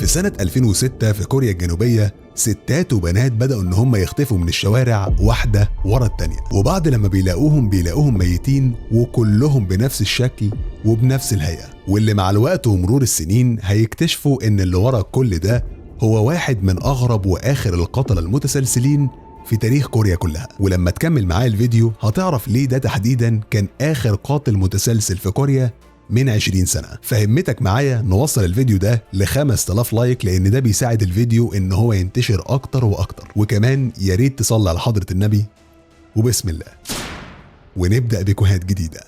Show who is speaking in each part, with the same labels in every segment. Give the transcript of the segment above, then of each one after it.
Speaker 1: في سنة 2006 في كوريا الجنوبية ستات وبنات بدأوا إن هم يختفوا من الشوارع واحدة ورا التانية، وبعد لما بيلاقوهم ميتين وكلهم بنفس الشكل وبنفس الهيئة، واللي مع الوقت ومرور السنين هيكتشفوا إن اللي ورا كل ده هو واحد من أغرب وآخر القتلة المتسلسلين في تاريخ كوريا كلها. ولما تكمل معايا الفيديو هتعرف ليه ده تحديدا كان آخر قاتل متسلسل في كوريا من 20 سنة. فهمتك معايا نوصل الفيديو ده ل 5000 like، لأن ده بيساعد الفيديو إن هو ينتشر أكتر وأكتر. وكمان يا ريت تصلي على حضرة النبي، وبسم الله ونبدأ بكوهات جديدة.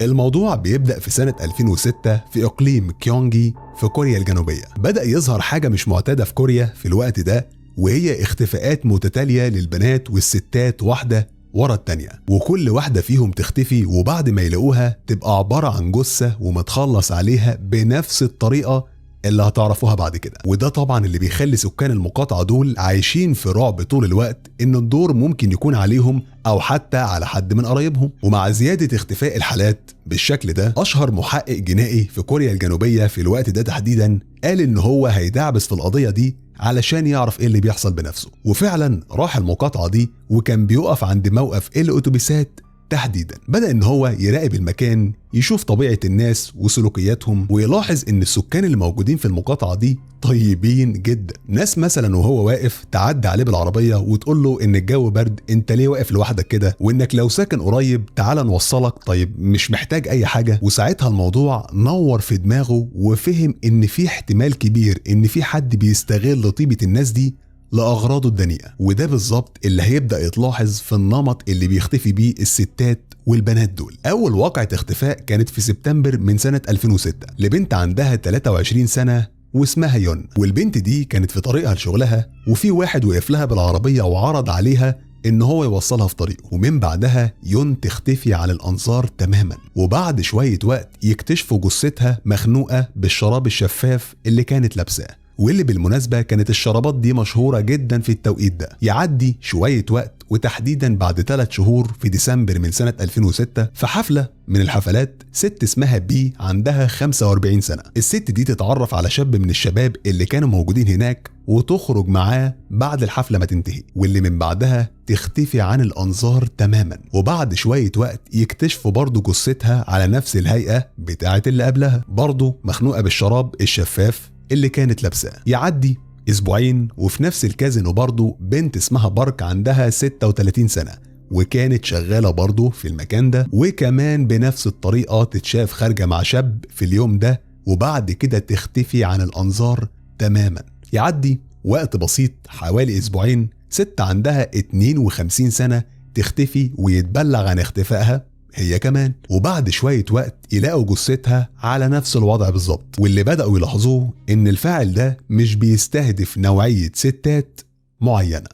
Speaker 1: الموضوع بيبدأ في سنة 2006 في إقليم كيونجي في كوريا الجنوبية. بدأ يظهر حاجة مش معتادة في كوريا في الوقت ده، وهي اختفاءات متتالية للبنات والستات واحدة ورا التانية، وكل واحدة فيهم تختفي وبعد ما يلاقوها تبقى عبارة عن جثة ومتخلص عليها بنفس الطريقة اللي هتعرفوها بعد كده. وده طبعا اللي بيخلي سكان المقاطعة دول عايشين في رعب طول الوقت ان الدور ممكن يكون عليهم او حتى على حد من قرايبهم. ومع زيادة اختفاء الحالات بالشكل ده، اشهر محقق جنائي في كوريا الجنوبية في الوقت ده تحديدا قال ان هو هيدعبس في القضية دي علشان يعرف ايه اللي بيحصل بنفسه. وفعلا راح المقاطعة دي وكان بيقف عند موقف الاتوبيسات تحديدا. بدأ ان هو يراقب المكان، يشوف طبيعة الناس وسلوكياتهم، ويلاحظ ان السكان اللي موجودين في المقاطعة دي طيبين جدا. ناس مثلا وهو واقف تعدي عليه بالعربية وتقول له ان الجو برد، انت ليه واقف لوحدك كده، وانك لو ساكن قريب تعال نوصلك، طيب مش محتاج اي حاجة. وساعتها الموضوع نور في دماغه وفهم ان في احتمال كبير ان في حد بيستغل طيبة الناس دي لأغراضه الدنيئة. وده بالظبط اللي هيبدأ يتلاحظ في النمط اللي بيختفي بيه الستات والبنات دول. أول واقعة اختفاء كانت في سبتمبر من سنة 2006 لبنت عندها 23 سنة واسمها يون. والبنت دي كانت في طريقها لشغلها، وفي واحد وقف لها بالعربية وعرض عليها إن هو يوصلها في طريقه، ومن بعدها يون تختفي على الأنظار تماما. وبعد شوية وقت يكتشفوا جثتها مخنوقة بالشراب الشفاف اللي كانت لابساه، واللي بالمناسبة كانت الشرابات دي مشهورة جدا في التوقيت ده. يعدي شوية وقت وتحديدا بعد 3 شهور في ديسمبر من سنة 2006 في حفلة من الحفلات، ست اسمها بي عندها 45 سنة. الست دي تتعرف على شاب من الشباب اللي كانوا موجودين هناك وتخرج معاه بعد الحفلة ما تنتهي، واللي من بعدها تختفي عن الأنظار تماما. وبعد شوية وقت يكتشفوا برضو جثتها على نفس الهيئة بتاعة اللي قبلها، برضو مخنوقة بالشراب الشفاف اللي كانت لابساه. يعدي اسبوعين وفي نفس الكازينو برضو بنت اسمها بارك عندها 36 سنة وكانت شغالة برضو في المكان ده، وكمان بنفس الطريقة تتشاف خارجة مع شاب في اليوم ده، وبعد كده تختفي عن الأنظار تماما. يعدي وقت بسيط حوالي اسبوعين، ست عندها 52 سنة تختفي ويتبلغ عن اختفائها هي كمان، وبعد شوية وقت يلاقوا جثتها على نفس الوضع بالظبط. واللي بدأوا يلاحظوه إن الفاعل ده مش بيستهدف نوعية ستات معينة.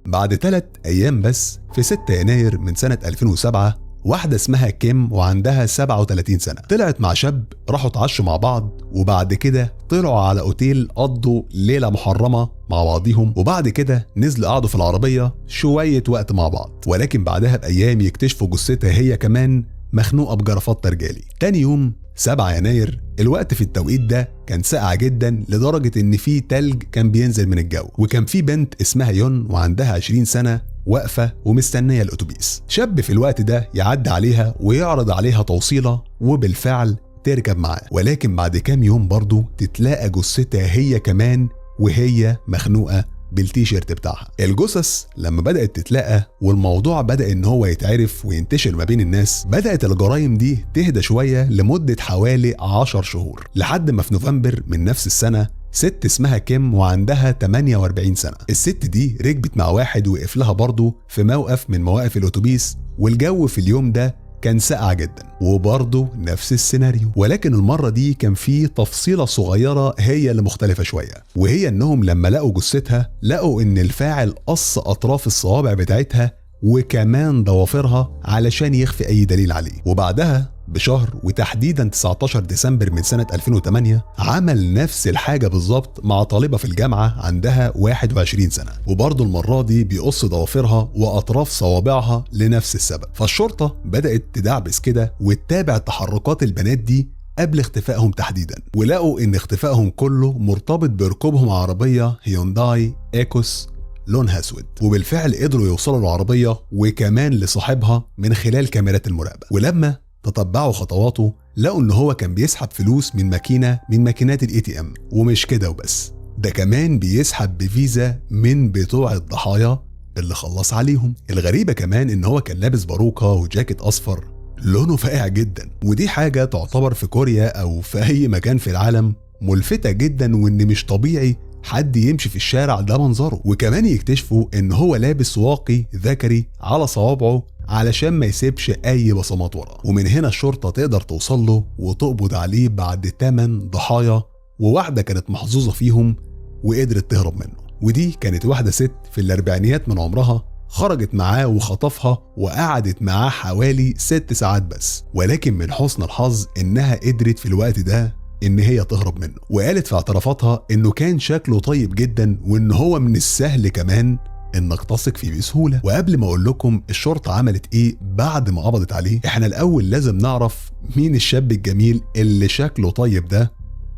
Speaker 1: بعد 3 أيام بس في 6 يناير من سنة 2007 واحدة اسمها كيم وعندها 37 سنة طلعت مع شاب، راحوا اتعشوا مع بعض، وبعد كده طلعوا على أوتيل قضوا ليلة محرمة مع بعضيهم، وبعد كده نزلوا قعدوا في العربية شوية وقت مع بعض. ولكن بعدها بأيام يكتشفوا جثتها هي كمان مخنوقة بجرافات رجالي. تاني يوم 7 يناير الوقت في التوقيت ده كان ساقع جدا لدرجة إن في تلج كان بينزل من الجو، وكان في بنت اسمها يون وعندها 20 سنة واقفة ومستنية الأتوبيس. شاب في الوقت ده يعدي عليها ويعرض عليها توصيلة، وبالفعل تركب معاه. ولكن بعد كام يوم برضو تتلاقى جثتها هي كمان وهي مخنوقة بالتيشيرت بتاعها. الجثث لما بدأت تتلاقى والموضوع بدأ إن هو يتعرف وينتشر ما بين الناس، بدأت الجرائم دي تهدى شوية لمدة حوالي 10 شهور، لحد ما في نوفمبر من نفس السنة ست اسمها كيم وعندها 48 سنة. الست دي ركبت مع واحد وقف لها برضه في موقف من مواقف الأتوبيس، والجو في اليوم ده كان ساقع جدا، وبرضه نفس السيناريو، ولكن المرة دي كان في تفصيلة صغيرة هي اللي مختلفة شوية، وهي انهم لما لقوا جثتها لقوا ان الفاعل قص اطراف الصوابع بتاعتها وكمان ضوافرها علشان يخفي اي دليل عليه. وبعدها بشهر وتحديدا 19 ديسمبر من سنة 2008 عمل نفس الحاجة بالظبط مع طالبة في الجامعة عندها 21 سنة، وبرضه المرة دي بيقص ضوافرها وأطراف صوابعها لنفس السبب. فالشرطة بدأت تدعبس كده وتتابع تحركات البنات دي قبل اختفائهم تحديدا، ولقوا ان اختفائهم كله مرتبط بركوبهم عربية هيونداي ايكوس لونها اسود، وبالفعل قدروا يوصلوا العربية وكمان لصاحبها من خلال كاميرات المراقبة. ولما تتبعوا خطواته لقوا ان هو كان بيسحب فلوس من ماكينة من ماكينات ال ATM، ومش كده وبس، ده كمان بيسحب بفيزا من بتوع الضحايا اللي خلص عليهم. الغريبة كمان ان هو كان لابس باروكة وجاكيت اصفر لونه فاقع جدا، ودي حاجة تعتبر في كوريا او في اي مكان في العالم ملفتة جدا، وان مش طبيعي حد يمشي في الشارع ده منظره. وكمان يكتشفوا ان هو لابس واقي ذكري على صوابعه علشان ما يسيبش اي بصمات وراه. ومن هنا الشرطة تقدر توصل له وتقبض عليه بعد 8 ضحايا، وواحدة كانت محظوظة فيهم وقدرت تهرب منه، ودي كانت واحدة ست في الأربعينيات من عمرها، خرجت معاه وخطفها وقعدت معاه حوالي 6 ساعات بس، ولكن من حسن الحظ إنها قدرت في الوقت ده إن هي تهرب منه. وقالت في اعترافاتها إنه كان شكله طيب جدا، وإن هو من السهل كمان إنك تثق فيه بسهولة. وقبل ما أقول لكم الشرطة عملت إيه بعد ما قبضت عليه، إحنا الأول لازم نعرف مين الشاب الجميل اللي شكله طيب ده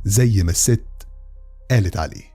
Speaker 1: زي ما الست قالت عليه.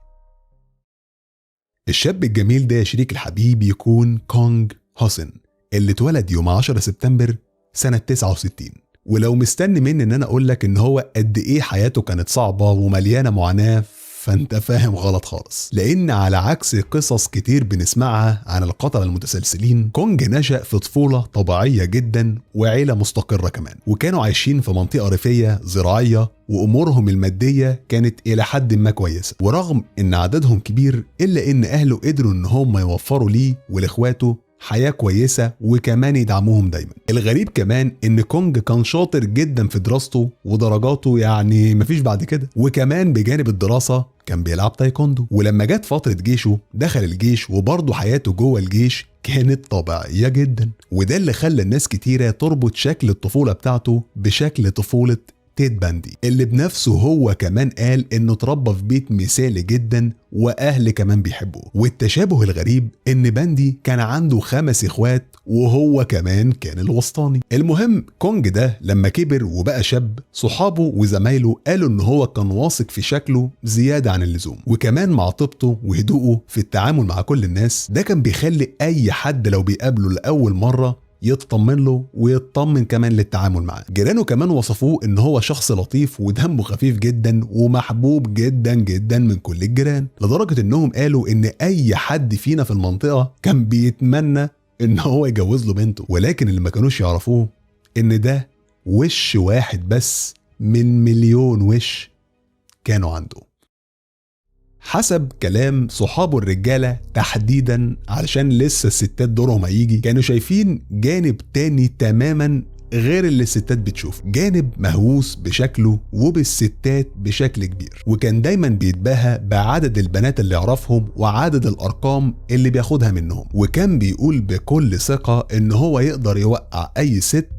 Speaker 1: الشاب الجميل ده يا شريك الحبيب يكون كونغ هوسن، اللي اتولد يوم 10 سبتمبر سنة 69. ولو مستني مني ان انا اقول لك ان هو قد ايه حياته كانت صعبة ومليانة معاناة، فانت فاهم غلط خالص، لان على عكس قصص كتير بنسمعها عن القتلة المتسلسلين، كونج نشأ في طفولة طبيعية جدا وعيلة مستقرة كمان، وكانوا عايشين في منطقة ريفية زراعية، وامورهم المادية كانت الى حد ما كويسة. ورغم ان عددهم كبير الا ان اهله قدروا ان هم يوفروا ليه ولاخواته حياة كويسة وكمان يدعموهم دايما. الغريب كمان ان كونج كان شاطر جدا في دراسته ودرجاته يعني مفيش بعد كده، وكمان بجانب الدراسة كان بيلعب تايكوندو. ولما جت فترة جيشه دخل الجيش، وبرضه حياته جوه الجيش كانت طبيعية جدا، وده اللي خلى الناس كتيرة تربط شكل الطفولة بتاعته بشكل طفولة تيد باندي، اللي بنفسه هو كمان قال انه اتربى في بيت مثالي جدا واهل كمان بيحبوه. والتشابه الغريب ان باندي كان عنده 5 اخوات وهو كمان كان الوسطاني. المهم كونج ده لما كبر وبقى شاب، صحابه وزمايله قالوا ان هو كان واثق في شكله زيادة عن اللزوم، وكمان مع طيبته وهدوءه في التعامل مع كل الناس، ده كان بيخلي اي حد لو بيقابله لأول مرة يطمن له ويطمن كمان للتعامل معاه. جيرانه كمان وصفوه ان هو شخص لطيف ودمه خفيف جدا ومحبوب جدا جدا من كل الجيران، لدرجة انهم قالوا ان اي حد فينا في المنطقة كان بيتمنى ان هو يجوز له بنته. ولكن اللي ما كانوش يعرفوه ان ده وش واحد بس من مليون وش كانوا عنده، حسب كلام صحابه الرجالة تحديدا، علشان لسه الستات دورهم هيجي. كانوا شايفين جانب تاني تماما غير اللي الستات بتشوف، جانب مهووس بشكله وبالستات بشكل كبير، وكان دايما بيتباهى بعدد البنات اللي يعرفهم وعدد الارقام اللي بياخدها منهم، وكان بيقول بكل ثقة ان هو يقدر يوقع اي ست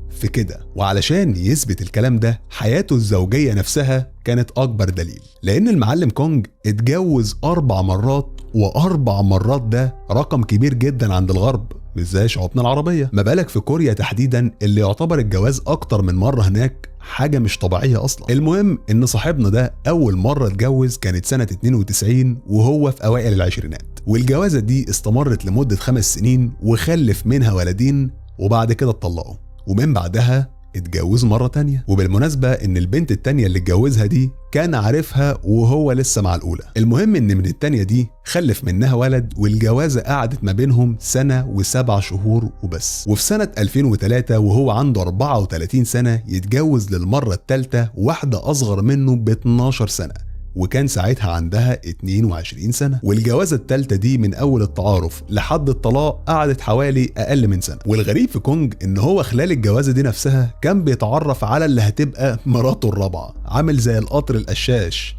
Speaker 1: في كده. وعلشان يثبت الكلام ده حياته الزوجية نفسها كانت أكبر دليل، لأن المعلم كونج اتجوز 4 مرات، و4 مرات ده رقم كبير جدا عند الغرب مش زي شعوبنا العربية، ما بالك في كوريا تحديدا اللي يعتبر الجواز أكتر من مرة هناك حاجة مش طبيعية أصلا. المهم إن صاحبنا ده أول مرة اتجوز كانت سنة 92 وهو في أوائل العشرينات، والجوازة دي استمرت لمدة 5 سنين وخلف منها ولدين، وبعد كده اتطلقوا، ومن بعدها اتجوز مرة تانية. وبالمناسبة ان البنت التانية اللي اتجوزها دي كان عارفها وهو لسه مع الأولى. المهم ان من التانية دي خلف منها ولد، والجوازة قعدت ما بينهم 1 سنة و7 شهور وبس. وفي سنة 2003 وهو عنده 34 سنة يتجوز للمرة الثالثة واحدة أصغر منه ب 12 سنة، وكان ساعتها عندها 22 سنة. والجوازة الثالثة دي من أول التعارف لحد الطلاق قعدت حوالي أقل من سنة. والغريب في كونج إن هو خلال الجوازة دي نفسها كان بيتعرف على اللي هتبقى مراته الرابعة، عامل زي القطر القشاش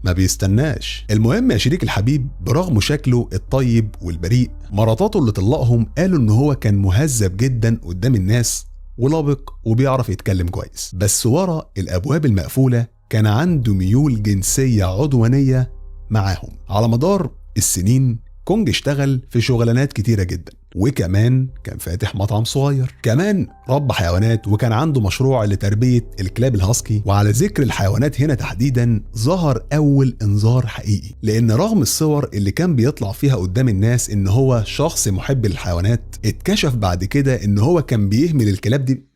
Speaker 1: ما بيستناش. المهم يا شريك الحبيب، برغم شكله الطيب والبريء، مراتاته اللي طلقهم قالوا إن هو كان مهذب جدا قدام الناس ولبق وبيعرف يتكلم كويس، بس ورا الأبواب المقفولة كان عنده ميول جنسية عدوانية معاهم. على مدار السنين كونج اشتغل في شغلانات كتيرة جدا، وكمان كان فاتح مطعم صغير، كمان رب حيوانات، وكان عنده مشروع لتربية الكلاب الهاسكي. وعلى ذكر الحيوانات هنا تحديدا ظهر أول إنذار حقيقي، لأن رغم الصور اللي كان بيطلع فيها قدام الناس إن هو شخص محب للحيوانات، اتكشف بعد كده إن هو كان بيهمل الكلاب دي.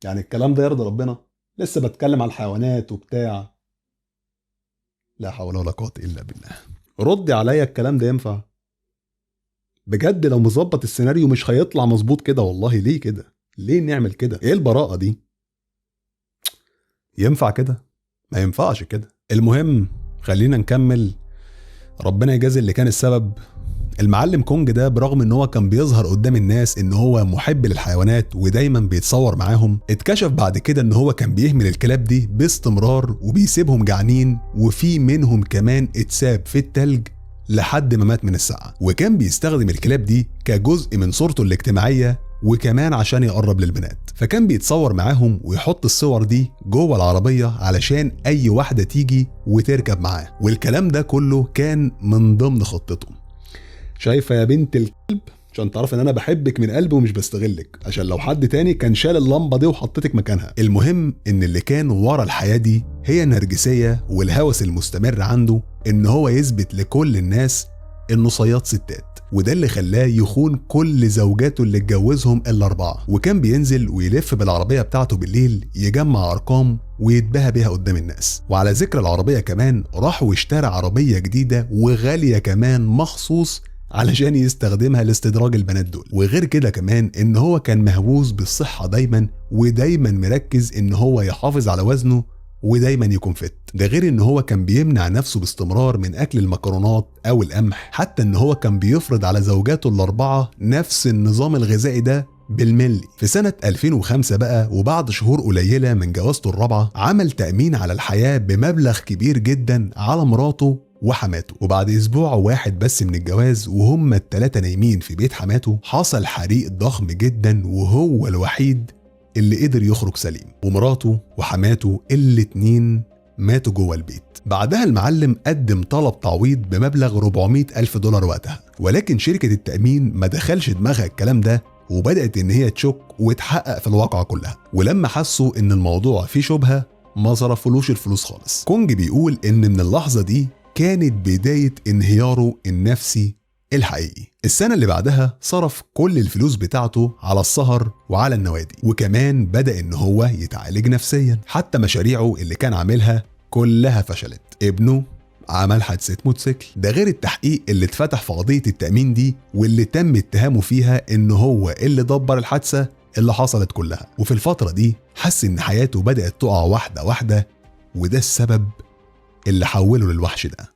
Speaker 1: يعني الكلام ده يرضي ربنا؟ لسه بتكلم على الحيوانات وبتاع، لا حول ولا قوة إلا بالله. ردي عليا، الكلام ده ينفع؟ بجد لو مظبط السيناريو مش هيطلع مظبوط كده والله. ليه كده؟ ليه نعمل كده؟ ايه البراءة دي؟ ينفع كده؟ ما ينفعش كده. المهم خلينا نكمل، ربنا يجازي اللي كان السبب. المعلم كونج ده برغم ان هو كان بيظهر قدام الناس ان هو محب للحيوانات ودايما بيتصور معاهم، اتكشف بعد كده ان هو كان بيهمل الكلاب دي باستمرار وبيسيبهم جعانين، وفي منهم كمان اتساب في التلج لحد ما مات من السقعة. وكان بيستخدم الكلاب دي كجزء من صورته الاجتماعية وكمان عشان يقرب للبنات، فكان بيتصور معاهم ويحط الصور دي جوه العربية علشان أي واحدة تيجي وتركب معاه، والكلام ده كله كان من ضمن خطته. شايفة يا بنت الكلب، عشان تعرف ان انا بحبك من قلبي ومش بستغلك، عشان لو حد تاني كان شال اللمبة دي وحطيتك مكانها. المهم ان اللي كان ورا الحياة دي هي النرجسية والهوس المستمر عنده ان هو يثبت لكل الناس انه صياد ستات، وده اللي خلاه يخون كل زوجاته اللي اتجوزهم الأربعة. وكان بينزل ويلف بالعربية بتاعته بالليل يجمع أرقام ويتباهى بيها قدام الناس. وعلى ذكر العربية كمان راح واشترى عربية جديدة وغالية كمان مخصوص علشان يستخدمها لاستدراج البنات دول. وغير كده كمان ان هو كان مهووس بالصحة دايما، ودايما مركز ان هو يحافظ على وزنه ودايما يكون فت. ده غير ان هو كان بيمنع نفسه باستمرار من اكل المكرونات او القمح، حتى ان هو كان بيفرض على زوجاته الأربعة نفس النظام الغذائي ده بالملي. في سنة 2005 بقى وبعد شهور قليلة من جوازته الرابعة، عمل تأمين على الحياة بمبلغ كبير جدا على مراته وحماته. وبعد اسبوع واحد بس من الجواز وهم التلاتة نايمين في بيت حماته، حصل حريق ضخم جدا وهو الوحيد اللي قدر يخرج سليم، ومراته وحماته الاتنين ماتوا جوه البيت. بعدها المعلم قدم طلب تعويض بمبلغ $400,000 وقتها، ولكن شركة التأمين ما دخلش دماغها الكلام ده، وبدأت إن هي تشك وتحقق في الواقعة كلها. ولما حسوا إن الموضوع فيه شبهة ما صرفولوش الفلوس خالص. كونج بيقول إن من اللحظة دي كانت بداية انهياره النفسي الحقيقي. السنة اللي بعدها صرف كل الفلوس بتاعته على السهر وعلى النوادي، وكمان بدأ إن هو يتعالج نفسيا. حتى مشاريعه اللي كان عاملها كلها فشلت. ابنه عمل حادثة موتوسيكل، ده غير التحقيق اللي اتفتح في قضية التأمين دي واللي تم اتهامه فيها إن هو اللي دبر الحادثة اللي حصلت كلها. وفي الفترة دي حس إن حياته بدأت تقع واحدة واحدة، وده السبب اللي حوله للوحش ده.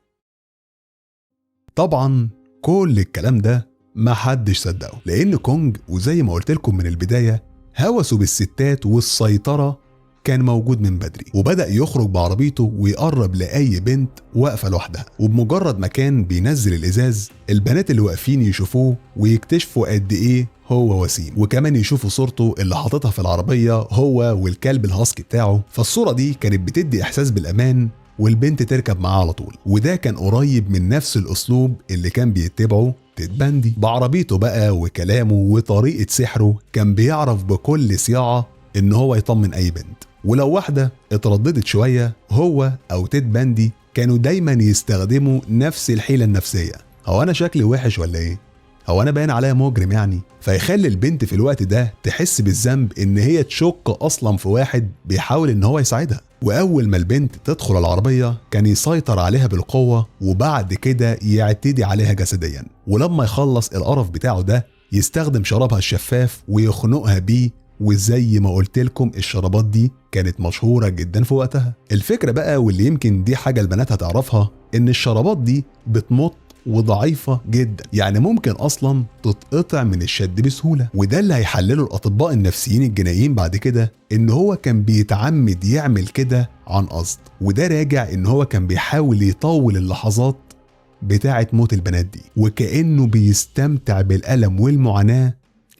Speaker 1: طبعا كل الكلام ده ما حدش صدقه، لأن كونج وزي ما قلت لكم من البداية هوسه بالستات والسيطرة كان موجود من بدري، وبدأ يخرج بعربيته ويقرب لأي بنت واقفة لوحدها. وبمجرد ما كان بينزل الإزاز البنات اللي واقفين يشوفوه ويكتشفوا قد إيه هو وسيم، وكمان يشوفوا صورته اللي حاططها في العربية هو والكلب الهاسكي بتاعه. فالصورة دي كانت بتدي إحساس بالأمان والبنت تركب معاه على طول. وده كان قريب من نفس الأسلوب اللي كان بيتبعه تيد باندي. بعربيته بقى وكلامه وطريقة سحره كان بيعرف بكل صياعة إن هو يطمن أي بنت. ولو واحدة اترددت شوية هو أو تيد باندي كانوا دايما يستخدموا نفس الحيلة النفسية: هو أنا شكلي وحش ولا إيه؟ هو أنا باين عليا مجرم يعني؟ فيخلي البنت في الوقت ده تحس بالذنب إن هي تشك أصلا في واحد بيحاول إن هو يساعدها. وأول ما البنت تدخل العربية كان يسيطر عليها بالقوة، وبعد كده يعتدي عليها جسديا. ولما يخلص القرف بتاعه ده يستخدم شرابها الشفاف ويخنقها بيه. وزي ما قلت لكم الشرابات دي كانت مشهورة جدا في وقتها. الفكرة بقى واللي يمكن دي حاجة البنات هتعرفها، إن الشرابات دي بتمط وضعيفة جدا، يعني ممكن أصلا تتقطع من الشد بسهولة. وده اللي هيحلله الأطباء النفسيين الجنائيين بعد كده، إن هو كان بيتعمد يعمل كده عن قصد، وده راجع إن هو كان بيحاول يطول اللحظات بتاعة موت البنات دي، وكأنه بيستمتع بالألم والمعاناة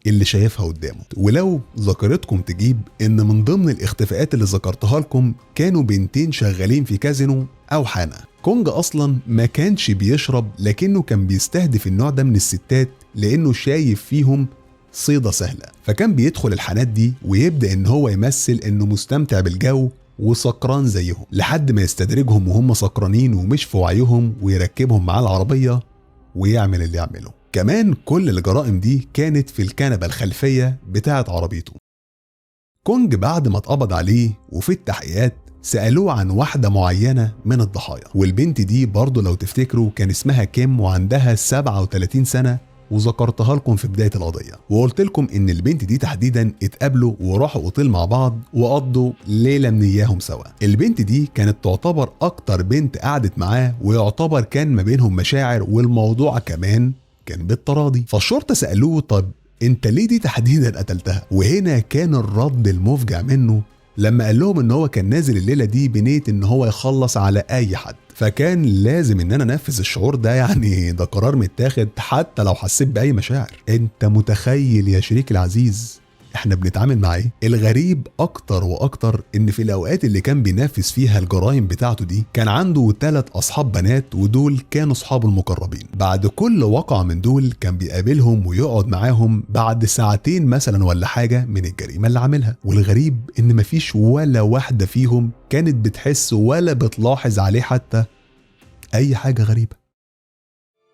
Speaker 1: اللي شايفها قدامه. ولو ذاكرتكم تجيب إن من ضمن الاختفاءات اللي ذكرتها لكم كانوا بنتين شغالين في كازينو أو حانة. كونج أصلا ما كانش بيشرب، لكنه كان بيستهدف النوع ده من الستات لأنه شايف فيهم صيدة سهلة. فكان بيدخل الحانات دي ويبدأ إن هو يمثل إنه مستمتع بالجو وسكران زيهم، لحد ما يستدرجهم وهم سكرانين ومش في وعيهم ويركبهم معاه العربية ويعمل اللي يعمله. كمان كل الجرائم دي كانت في الكنبة الخلفية بتاعة عربيته. كونج بعد ما اتقبض عليه وفي التحقيقات سألوه عن واحدة معينة من الضحايا، والبنت دي برضه لو تفتكروا كان اسمها كيم وعندها 37 سنة، وذكرتها لكم في بداية القضية، وقلت لكم إن البنت دي تحديدا اتقابلوا وراحوا أوتيل مع بعض وقضوا ليلة من إياهم سوا. البنت دي كانت تعتبر أكتر بنت قعدت معاه، ويعتبر كان ما بينهم مشاعر، والموضوع كمان كان بالتراضي. فالشرطة سألوه طب أنت ليه دي تحديدا قتلتها؟ وهنا كان الرد المفجع منه لما قال لهم ان هو كان نازل الليلة دي بنيه ان هو يخلص على اي حد، فكان لازم ان انا انفذ الشعور ده، يعني ده قرار متاخد حتى لو حسيت باي مشاعر. انت متخيل يا شريك العزيز احنا بنتعامل مع ايه؟ الغريب اكتر واكتر ان في الاوقات اللي كان بينفذ فيها الجرائم بتاعته دي كان عنده 3 اصحاب بنات، ودول كانوا اصحابه المقربين. بعد كل وقعة من دول كان بيقابلهم ويقعد معاهم بعد ساعتين مثلا ولا حاجة من الجريمة اللي عاملها. والغريب ان مفيش ولا واحدة فيهم كانت بتحس ولا بتلاحظ عليه حتى اي حاجة غريبة.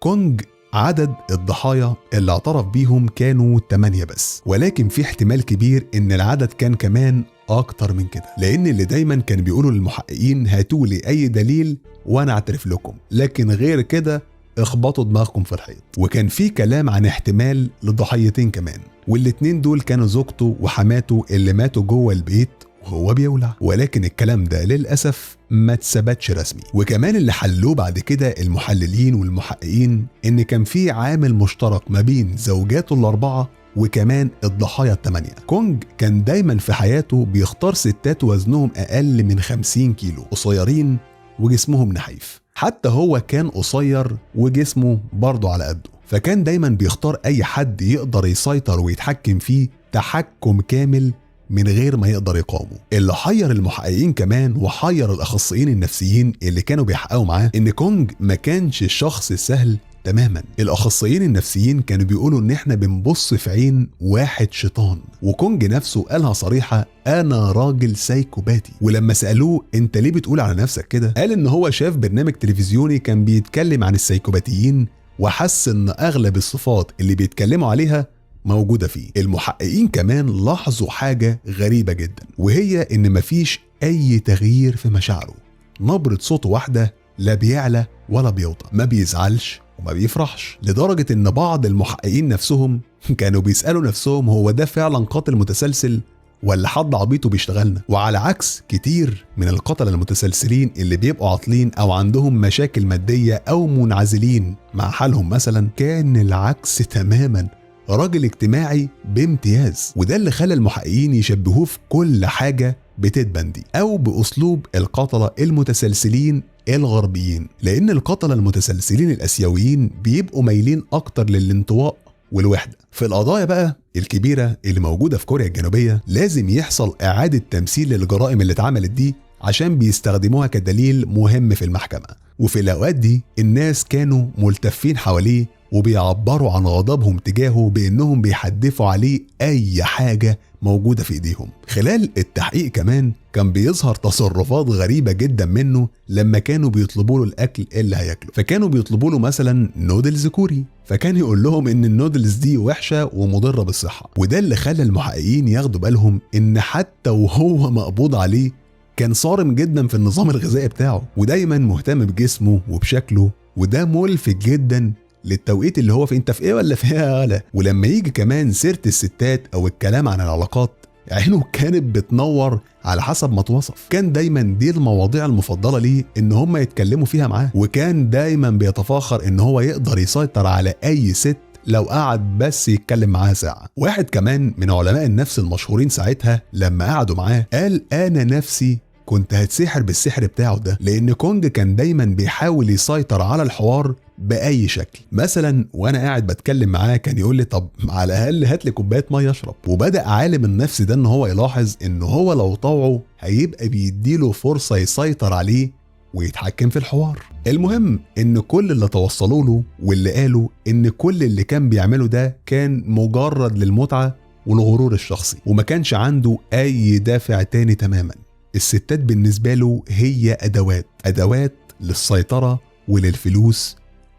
Speaker 1: كونج عدد الضحايا اللي اعترف بيهم كانوا 8 بس، ولكن في احتمال كبير ان العدد كان كمان اكتر من كده، لان اللي دايما كان بيقولوا للمحققين هاتوا لي اي دليل وانا اعترف لكم، لكن غير كده اخبطوا دماغكم في الحيط. وكان في كلام عن احتمال لضحيتين كمان، والاتنين دول كانوا زوجته وحماته اللي ماتوا جوه البيت وهو بيولع، ولكن الكلام ده للأسف ما اتثبتش رسمي. وكمان اللي حلوة بعد كده المحللين والمحققين إن كان في عامل مشترك ما بين زوجاته ال4 وكمان الضحايا ال8. كونج كان دايما في حياته بيختار ستات وزنهم أقل من 50 كيلو، قصيرين وجسمهم نحيف، حتى هو كان قصير وجسمه برضه على قده، فكان دايما بيختار أي حد يقدر يسيطر ويتحكم فيه تحكم كامل من غير ما يقدر يقاومه. اللي حير المحققين كمان وحير الأخصائيين النفسيين اللي كانوا بيحققوا معاه إن كونج ما كانش الشخص السهل تماما. الأخصائيين النفسيين كانوا بيقولوا إن إحنا بنبص في عين واحد شيطان، وكونج نفسه قالها صريحة، أنا راجل سايكوباتي. ولما سألوه أنت ليه بتقول على نفسك كده، قال إن هو شاف برنامج تلفزيوني كان بيتكلم عن السايكوباتيين وحس إن أغلب الصفات اللي بيتكلموا عليها موجودة فيه. المحققين كمان لاحظوا حاجة غريبة جدا، وهي إن مفيش أي تغيير في مشاعره، نبرة صوته واحدة، لا بيعلى ولا بيوطى، ما بيزعلش وما بيفرحش، لدرجة إن بعض المحققين نفسهم كانوا بيسألوا نفسهم هو ده فعلا قاتل متسلسل ولا حد عبيطه بيشتغلنا. وعلى عكس كتير من القتلة المتسلسلين اللي بيبقوا عاطلين أو عندهم مشاكل مادية أو منعزلين مع حالهم مثلا، كان العكس تماما، راجل اجتماعي بامتياز. وده اللي خلى المحققين يشبهوه في كل حاجة بتيد باندي أو بأسلوب القتلة المتسلسلين الغربيين، لأن القتلة المتسلسلين الآسيويين بيبقوا مايلين أكتر للانطواء والوحدة. في القضايا بقى الكبيرة اللي موجودة في كوريا الجنوبية لازم يحصل إعادة تمثيل للجرائم اللي اتعملت دي عشان بيستخدموها كدليل مهم في المحكمة. وفي الأوقات دي الناس كانوا ملتفين حواليه وبيعبروا عن غضبهم تجاهه بأنهم بيحدفوا عليه أي حاجة موجودة في إيديهم. خلال التحقيق كمان كان بيظهر تصرفات غريبة جدا منه لما كانوا بيطلبوا له الأكل اللي هياكله، فكانوا بيطلبوا له مثلا نودلز كوري، فكان يقول لهم إن النودلز دي وحشة ومضرة بالصحة. وده اللي خلى المحققين ياخدوا بالهم إن حتى وهو مقبوض عليه كان صارم جدا في النظام الغذائي بتاعه، ودايما مهتم بجسمه وبشكله، وده ملفت جدا للتوقيت اللي هو في انت في ايه ولا في ايه ولا. ولما يجي كمان سيرة الستات او الكلام عن العلاقات عينه كانت بتنور على حسب ما اتوصف. كان دايما دي المواضيع المفضلة ليه ان هم يتكلموا فيها معاه، وكان دايما بيتفاخر ان هو يقدر يسيطر على اي ست لو قعد بس يتكلم معاها ساعة. واحد كمان من علماء النفس المشهورين ساعتها لما قعدوا معاه قال انا نفسي كنت هتسحر بالسحر بتاعه ده، لان كونج كان دايما بيحاول يسيطر على الحوار باي شكل. مثلا وانا قاعد بتكلم معاه كان يقول لي طب على الاقل هات لي كوباية مية اشرب. وبدا عالم النفس ده ان هو يلاحظ ان هو لو طوعه هيبقى بيديله فرصة يسيطر عليه ويتحكم في الحوار. المهم ان كل اللي توصلوا له واللي قالوا ان كل اللي كان بيعمله ده كان مجرد للمتعة والغرور الشخصي، وما كانش عنده اي دافع تاني تماما. الستات بالنسبة له هي ادوات، ادوات للسيطرة وللفلوس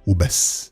Speaker 1: وبس.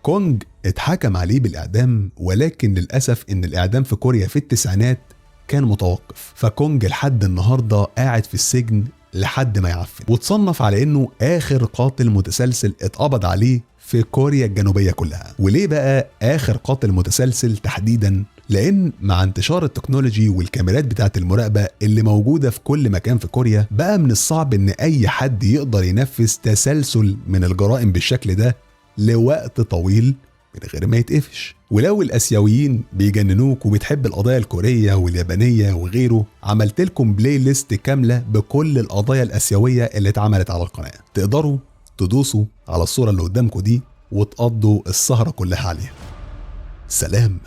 Speaker 1: كونج اتحكم عليه بالإعدام، ولكن للأسف إن الإعدام في كوريا في التسعينات كان متوقف، فكونج لحد النهاردة قاعد في السجن لحد ما يعفن، وتصنف على إنه آخر قاتل متسلسل اتقبض عليه في كوريا الجنوبية كلها. وليه بقى آخر قاتل متسلسل تحديدا؟ لأن مع انتشار ال technology والكاميرات بتاعة المراقبة اللي موجودة في كل مكان في كوريا، بقى من الصعب إن أي حد يقدر ينفذ تسلسل من الجرائم بالشكل ده لوقت طويل من غير ما يتقفش. ولو الاسيويين بيجننوك وبتحب القضايا الكورية واليابانيه وغيره، عملت لكم playlist كاملة بكل القضايا الاسيوية اللي اتعملت على القناة، تقدروا تدوسوا على الصورة اللي قدامكم دي وتقضوا السهرة كلها عليها. سلام.